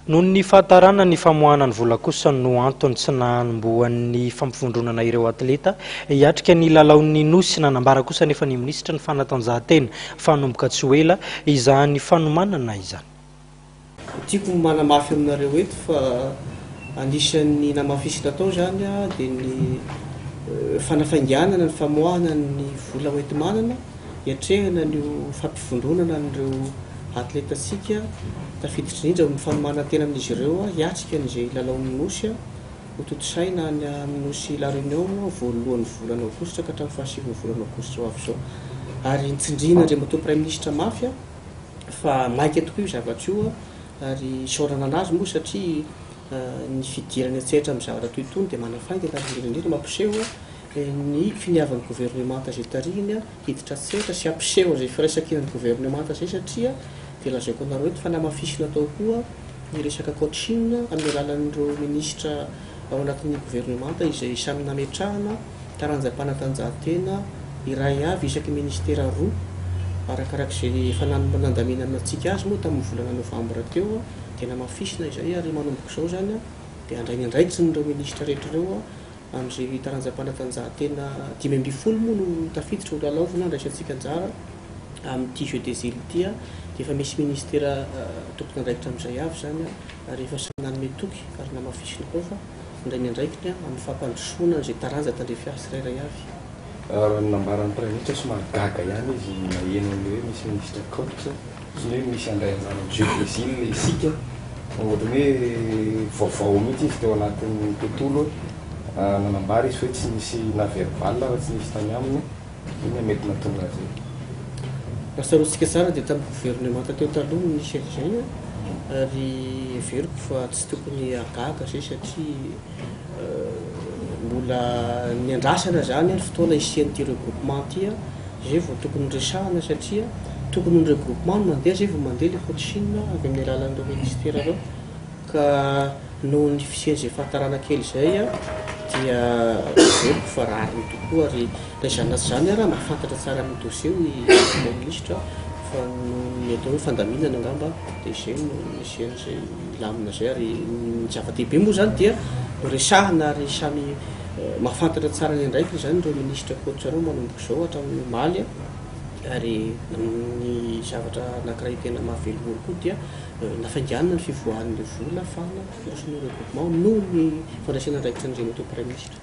Noho ny fahatarana ny famoahana ny vola kosa no antony tsy nanombohan'ny fampivondronana ireo atleta hiatrika ny lalaon'ny Nosy. Nanambara kosa anefa ny minisitry ny fanatanjahantena fa hanomboka tsy ho ela izany fanomanana izany. Tiako ny manamafy aminareo eto fa anisan'ny namafisina tao izany dia ny fanafainganana ny famoahana ny vola hoenti-manana hiatrehana an'io fampivondronana an'ireo atletantsika, tafiditra indrindra amin'ny fanomanan-tena amin'izy ireo hiatrika an'izay lalaon'ny Nosy hotontosaina any amin'ny Nosy La Réunion voalohan'ny volana aogositra ka hatramin'ny fahasivin'ny volana aogositra ho avy izao. Ary nitsindrian'Andriamatoa Praiminisitra mafy fa maika tokoa io zavatra io ary isaorana an'azy moa satria ny fidirany an-tsehatra amin'ny zavatra toy itony dia manafaingana ary indrindra indrindra mampiseho ny finiavan'ny governemanta izay tarihiny hiditra an-tsehatra sy hampiseho an'izay firaisankinan'ny governemanta izay satria dia lazaiko anareo eto fa namafisina tao koa ny resaka coaching amin'ny alalan'ireo minisitra ao anatin'ny governemanta izay samy nametrahana taranjam-panatanjahantena iray avy isaky ny minisitera roa arakarak'izay efa nandaminana antsika azy moa tamin'ny volana novambra teo dia namafisina izay ary manomboka izao izany dia handray ny andraikiny ireo minisitra rehetra ireo Amin'izay taranjam-panatanjahantena 15 moa no tafiditra ho lalaovina andraisantsika anjara amin'ity Jeux des Îles ity dia efa misy ministera tompon'andraikitra amin'izay avy izany ary efa samy nanome toky ary namafisiny koa fa handray ny andraikiny amin'ny fampandrosoana an'izay taranja tandrify azy tsirairay avy. Raha ny nambaran'ny Praiminisitra, somary gaga ihany izy naheno an'ilay hoe misy minisitra coach. Tsy ny hoe misy handray anjara amin'ny jeux des îles isika fa ohatran'ny hoe vaovao mihitsy izy teo anatin'ny tontolo. Nanambara izy hoe tsy nisy na verbal ary tsy nisy tany aminy. Inona mety nahatonga azy io? Raha tsaroantsika tsara dia tamin'ny governemanta teo taloha no nisy an'izay ary heveriko fa tsy tokony hahagaga izay satria Mbola niandrasana izany ny fotoana hisian'ity regroupement ity izay vao tokony horesahana satria tokony ho ny regroupement no mandeha izay vao mandeha ilay coaching avy amin'ny alalan'ireo ministera ireo ka noho ny fisian'izay fahatarana kely izay dia heveriko fa rariny tokoa ary na izany na tsy izany ara mahafantatra tsara an'io dossier io ny premier ministre fa noho ny atao hoe fandaminana angamba dia izay no nisian'izay lamina izay ary ny zava-dehibe moa izany dia noresahina ary samy mahafantatra tsara ny andraikiny izany ireo minisitra coach ireo manomboka izao hatramin'ny omaly ary ny zavatra anankiray tena mahavelom-bolo koa dia nafainganina ny fivoahan'ilay vola ahafahana miroso ny regroupement noho ny fandraisana andraikitra an'Andriamatoa Praiminisitra.